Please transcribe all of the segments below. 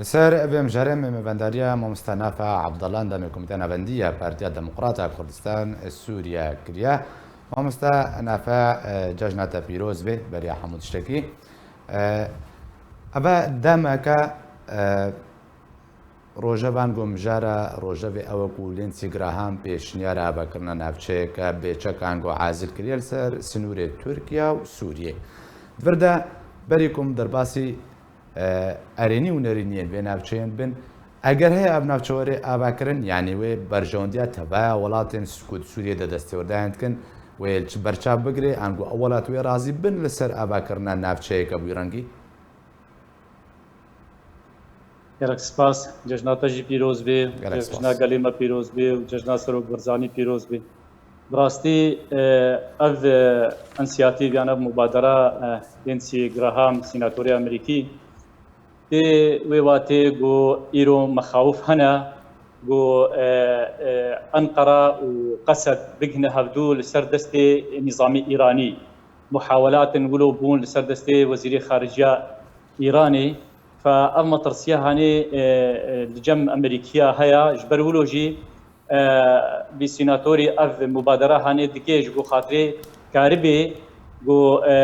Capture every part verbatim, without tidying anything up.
Li ser vê mijarê me mêvendariya mamoste Nafe Abdallah, endamê Komîteya Navendî ya Partiya Demokrat a Kurdistan Sûriye kiriye. Mamoste Nafe, e, cejna te pîroz be, beriya hemû tiştekî. E, eve demeke, e, rojeva ango mijara rojevê ew e ku Lindsey Graham pêşniyara avakirina navçeyeke bêçek ango azil kiriye li ser sinûrê Tirkiye û Sûriyê. Di vir de berî ku em derbasî e, erênî û nerêniyên vê navçeyên bin, eger heye ev navçe were avakirin, yanî wê berjewendiya tevaya welatên s-, ku di Sûriyê de destêwerdayên dikin, wê li çi berçav bigire, ango ew welat wê razî bin li ser avakirina navçeyeke bi wî rengî? Gelek spas. Cejna te jî pîroz be. Gelek spas. Cejna gelê me pîroz be û cejna Serok Barzanî pîroz be. Bi rastî, e, ev, e, însiyatîv yan ev mubadera, e, Lindsey Graham, sînatorê Amerîkî, tê wê watê ku îro mexawif hene ku, e, e, Enqera û Qesed bigihine hevdû li ser destê nîzamê Îranî. Muhawelatin wilo bûn li ser destê Wezîrê Xariciya Îranê. Fe ev metirsiya hanê, e, e, li cem Amerîkiya heye, ji ber wilo jî e, vî sînatorî ev mubadera hanê dike ji bo xatirê karibê ku, e,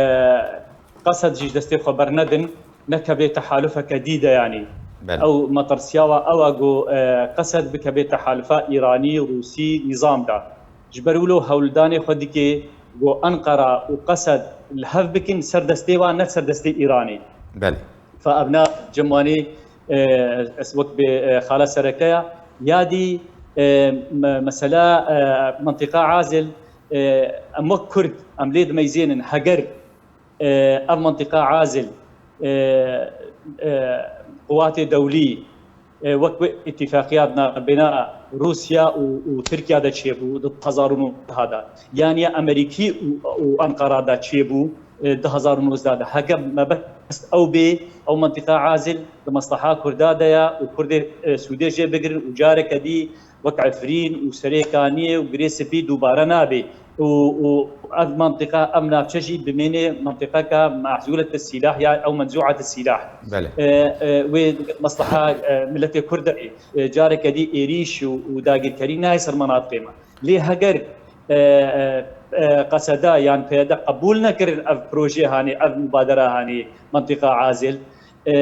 Qesed jî ji destê xwe bernedin, nekeve tehalufeke dî de yanî. Belê. Ew metirsiya wa ew e ku, e, Qesed bikeve tehalufa Îranî, Rûsî, nîzam de. Ji ber wilo hewldanê xwe dike ku Enqera û Qesed li hev bikin ser destê wan, ne ser destê Îranê. Belê. Fa evna cem wanî, e, ez wek bê, e, xala sereke ya. Ya dî, e, me-, mesela, e, mentiqa Azil, e, em wek Kurd, em lê dimeyzênin, heger, e, ev mentiqa Azil, e, e, quwatê dewlî, e, wek wê îtîfaqiya di navbêna Rûsya û, û Tirkiya de çêbû di du hezar û nozdeha de. Yan ya Amerîkî û, û Enqera de çêbû, e, du hezar û nozdeh de. Heke mebest ew bê, ew mentiqa Azil di mesleha Kurda de ye û Kurdê, e, sûdê jê bigirin û careke dî wek Efrîn û Serê Kaniyê û Girê Spî dubare nabe. Û, û ev mentiqa, ev navçe jî bimêne mentiqeke mehzûlete sîlah ya ew menzûete sîlah. Belê. E, e, wê mesleha, e, miletê Kurd de, e, careke dî êrîş û, û dagîrkerî nayê ser menatiqê me. Lê heger, e, e, e, Qeseda yan P Y D qebûl nekirin ev proje hanê, ev mubadera hanê, mentiqa Azil, e, e,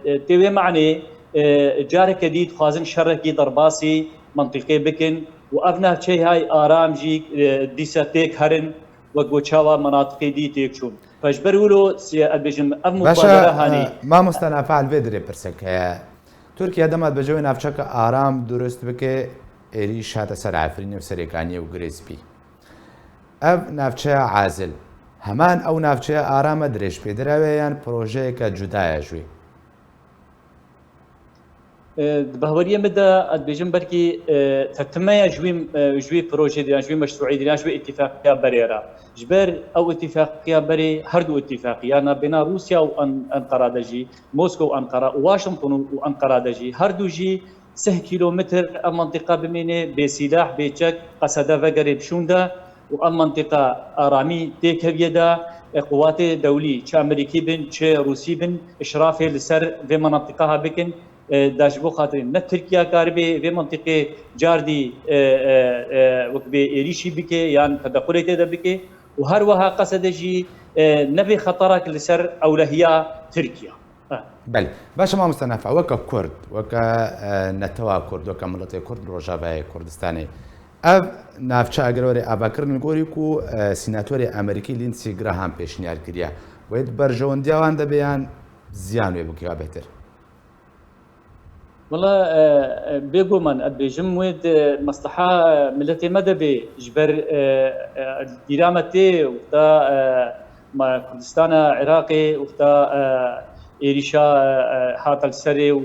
e, tê wê manê, e, careke dî dixwazin şerekî derbasî mentiqê bikin û ev navçeyê hay aram jî, e, dîsa têk herin, wek ku çawa menatiqê dî têk çûn. Fe ji ber wilo, si-, ez bêjim, ev Baş e, mubadera hanê. E, mamoste Nafe, li vê dirê pirsek heye. Tirkiye dema dibêje wê navçeke aram durust bike, êrîş hate ser Efrînê û Serê Kaniyê û Girê Spî. Ev navçeya Azil, heman ew navçeya aram e, dirêjpêdira wê yan projeyeke cuda ye ji wê? E, di bahweriyê min de, ez dibêjim, belkî, e, tetime ye ji wî, e, ji wî projê de, yan ji wî meşrûî de, yan ji wî îtîfaqiya berê re. Ji ber ew îtîfaqiya berê, her du îtîfaqî, ya navbêna Rûsya û An-, Enqera de jî, Moskow û Enqera û Washington û, û Enqera de jî, her du jî sih kîlometr ev mentiqa bimêne bêsîlah, bêçek, Qesede vegerê bi şûn de û ev mentiqa aramî têkeviyê de, e, quwatê dewlî, çi Amerîkî bin, çi Rûsî bin, işrafê li ser vê mentiqaha bikin, e, da ji bo xatirê ne Tirkiye karibê vê mentiqê cardî, e, e, e, wek bê êrîşî bike yan tedexulê tê de bike û her wiha Qesede jî, e, nebe xeterek li ser ewlehiya Tirkiye. Belê. Baş e, mamoste Nafe, weke Kurd, weke, e, netewa Kurd, weke miletê Kurd li Rojavayê Kurdistanê, ev navçe eger were avakirin li gorî ku, e, sînatorê Amerîkî Lindsey Graham pêşniyar kiriye, wê di berjewendiya wan de be yan ziyan wê bike ya bêhtir? Wela, e, e, bêguman, ez dibêjim, wê di mesleha, e, miletê me de bê, ji ber, e, e, bîra me tê wexta, e, ma Kurdistana Iraqê wexta, e, êrîşa, e, e, hate li serê û,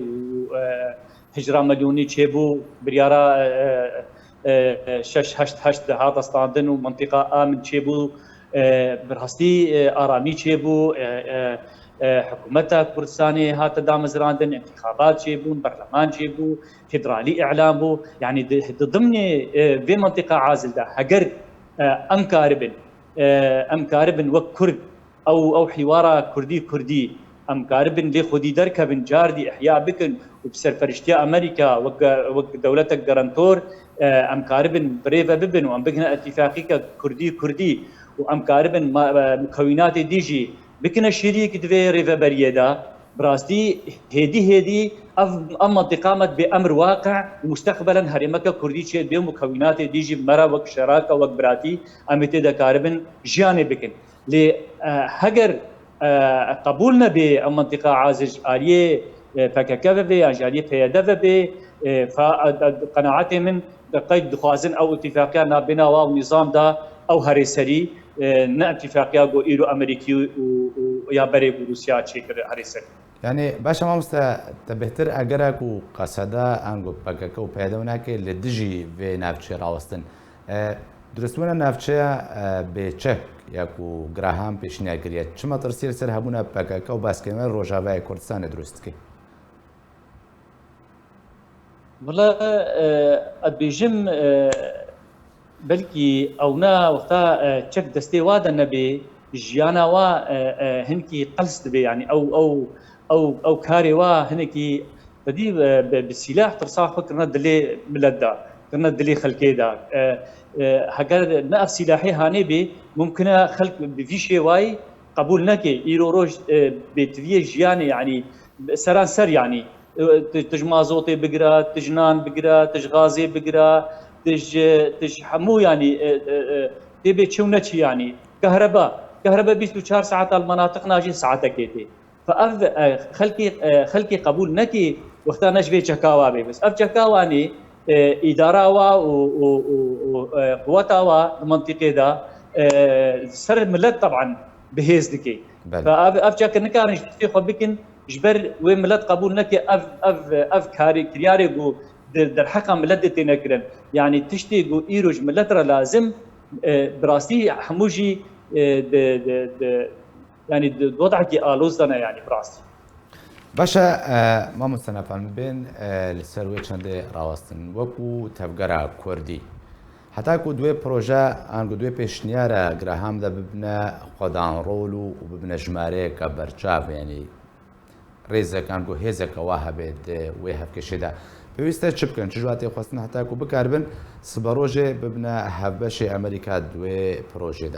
e, hijra milyonî çêbû, biryara, e, e, e, şeş heşt heşt hate standin û mentiqa amin çêbû, e, bi rastî, e, aramî çêbû, e, e, e, hikûmeta Kurdistanê hate damezrandin, intixabat çêbûn, berleman çêbû, federalî îlan bû. Yanî di, di dimnê, e, vê mentiqa Azil de heger, e, em karibin, e, em karibin wek Kurd ew, ew hîwara Kurdî Kurdî, Em karibin lê xwedî derkevin, cardî ihya bikin û bi serperiştiya Amerîka wek, wek dewletek garantor, e, em karibin bi rê ve bibin û em bigihine îtîfaqîka Kurdî-Kurdî û em karibin ma-, e, mukewînatê dî jî bikine şirîk di vê rêveberiyê de. Bi rastî hêdî hêdî ev, ev mentiqa me dibê emir waqe û musteqbelen herêmeke Kurdî çê dibê û mukewînatê dî jî bi me re wek şeraka, wek biratî em ê tê de karibin jiyanê bikin. Lê, e, heger, e, qebûl nebe ew mentiqa Azir ji aliyê, e, P K K ve bê yan ji aliyê P Y D ve bê, e, fa, e, e, qenaetê min qey dixwazin ew îtîfaqiya nabêna wa û nîzam de ew herê serî, e, ne îtîfaqiya ku îro Amerîkî û, û ya berê ku Rûsya çêkir herê serî. Yani, baş e mamoste, te bêhtir egera ku qeseda ango P K K û P Y D nake li dijî vê navçeyê rawestin. E, duristbûna navçeya, e, bêçek ya ku Graham pêşniyar kiriye, çi metirsiyê li ser hebûna P K K û baskirina Rojavayê Kurdistanê durist dike? Wala, e, ez dibêjim, e, belkî ewna wexta, e, çek destê wa de nebe, jiyana wa, e, e, hinkî qels dibe, yanî ew, ew, ew, ew karê wa hinekî xwedî, e, bi, bi sîlah tirsa xwe kirine dilê milet de, kirine dilê xelkê de. E, e, heger ne ev sîlahê hanê bê, mumkin e xelk bi vî şêwayî qebûl neke. Îro roj, e, bêtiviyê jiyanê, yanî seranser, yanî, e, tu, tu ji mazotê bigire, tu ji nan bigire, tu ji gazê bigire, tu ji, tu ji hemû, yanî, e, e, e, tê bê çi û neçi, yanî. Kehreba, kehreba bîst û çar saeta li menatiqna jî saetekê tê. Fe ev, e, xelkê, e, xelkê qebûl nekê, wexta ne ji vê çeka wa bê. Bes ev çeka wa nê, e, îdara wa û, û, û, û, e, quweta wa di mentiqê de, e, ser milet teban bi hêz dike. Belê. Fe ev, ev çeke nikarin ji destê xwe bikin, ji ber wê milet qebûl neke ev, ev, ev karê, kiryarê ku di derheqa miletê têne kirin. Yanî tiştê ku îro ji milet re lazim, e, bi rastî hemû jî, e, di, di, di, yanî di, di wedekî aloz de ne, yanî bi rastî. Baş e, e, mamoste Nefel, min bên, e, li ser wê çendê rawestin. Wekû tevgera Kurdî, heta ku di wê proje an ku di wê pêşniyara Graham de bibine xwedanrol û, û bibine jimareyeke berçav, yanî rêzek an ku hêzeke wa hebe di wê hevkêşê de. Pêwîst e çi bikin, çi ji wa tê xwestin heta ku bikaribin siberojê bibine hevbeşê Amerîka di wê projê de?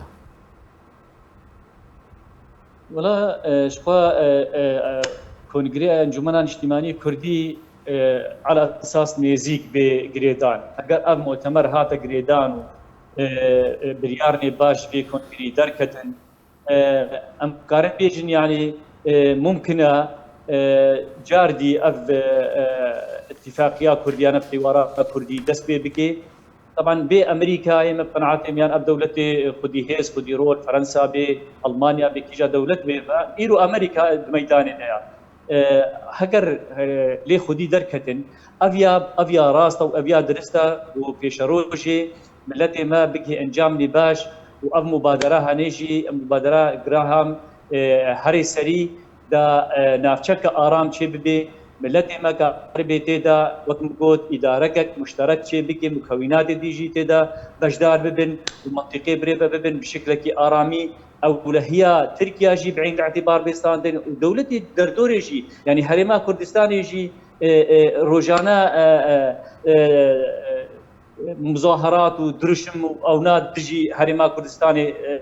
Wela, e, ji xwe, e, e, e, Kongreya Encûmena Niştîmanî Kurdî, e, ala esas nêzîk bê girêdan. Eger ev mutemer hate girêdan û, e, e, biryarnê baş vê kongreyî derketin, e, em karin bêjin, yanî, e, mumkin e, e, cardî ev, e, e, îtîfaqiya Kurdî, yan ev hêwara Kurdî dest pê bike. Teban bê Amerîkayê me bi qenaetê me yan ev dewletê xwedî hêz, xwedî rol, Fransa bê, Almanya bê, kîja dewlet bê ve, îro Amerîka di meydanê de ya. E, heger, e, lê xwedî derketin, ev ya, ev ya rast e û ev ya dirist e û pêşerojê miletê me bigihê encamê baş û ev mubadera hanê jî, ev mubadera Graham, e, herê serî da, e, navçeke aram çê bibe, miletê me karibê tê de, wek min got, îdarekek muşterek çê bike, mukewînatê dî jî tê de beşdar bibin û mentiqê birêve bibin bi şiklekî aramî. Ewlehiya Tirkiya jî bi eyn îtîbar bê standin û dewletê derdorê jî, yanî Herêma Kurdistanê jî, e, e, rojane, e, e, e, e, muzaherat û dirûşim û ewna dijî Herêma Kurdistanê, e, e,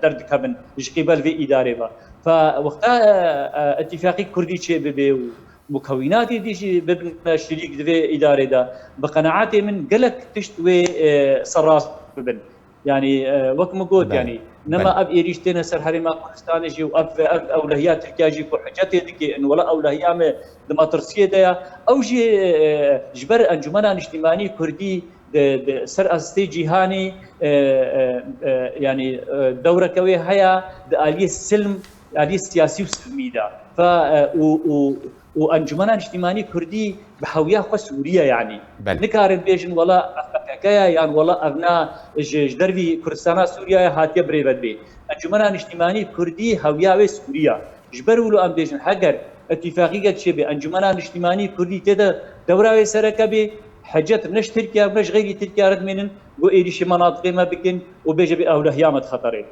derdikevin ji qîbel vê îdarê ve. Fe wexta, e, e, îtîfaqî Kurdî çê bibe û mukewînatê dî jî bibine şirîk di vê îdarê de, bi qenaetê min gelek tişt wê, e, serrast bibin. Yanî, e, wek min got, belê, yanî, nema, belê, ev êrîş têne ser Herêma Kurdistanê jî û ev, ev ewlehiya Tirkiya jî ku hicetê dike, in wela ewlehiya me di metirsiyê de ya. Ew jî, e, ji ber Encûmena Niştîmanî Kurdî di, di ser astê cîhanê, e, e, e, yanî, e, dewreke wê heye di aliyê silm, aliyê siyasî û silmî de. Fe, e, û, û, û Encûmena Niştîmanî Kurdî bi hewiya xwe Sûriye, yanî. Belê. Nikarin bêjin wela ev P K K ye yan wela ev na ji, ji dervî Kurdistana Sûriye ye hatiye birêve dibê. Encûmena Niştîmanî Kurdî hewiya wê Sûriye. Ji ber wilo em bêjin heger îtîfaqîkek çêbe, Encûmena Niştîmanî Kurdî tê de dewra wê sereke bê, hicet ne ji Tirkiye ne ji xeyrî Tirkiye re dimênin ku êrîşî menatiqê me bikin û bêje bê ewlehiya me di xeterê.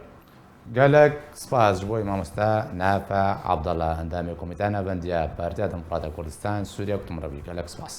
Gelek spas ji bo mamoste Nafe Abdallah, endamê Komîteya Navendî ya Partiya Demokrata Kurdistan Sûriye, ku tu min re bûyî. Gelek spas.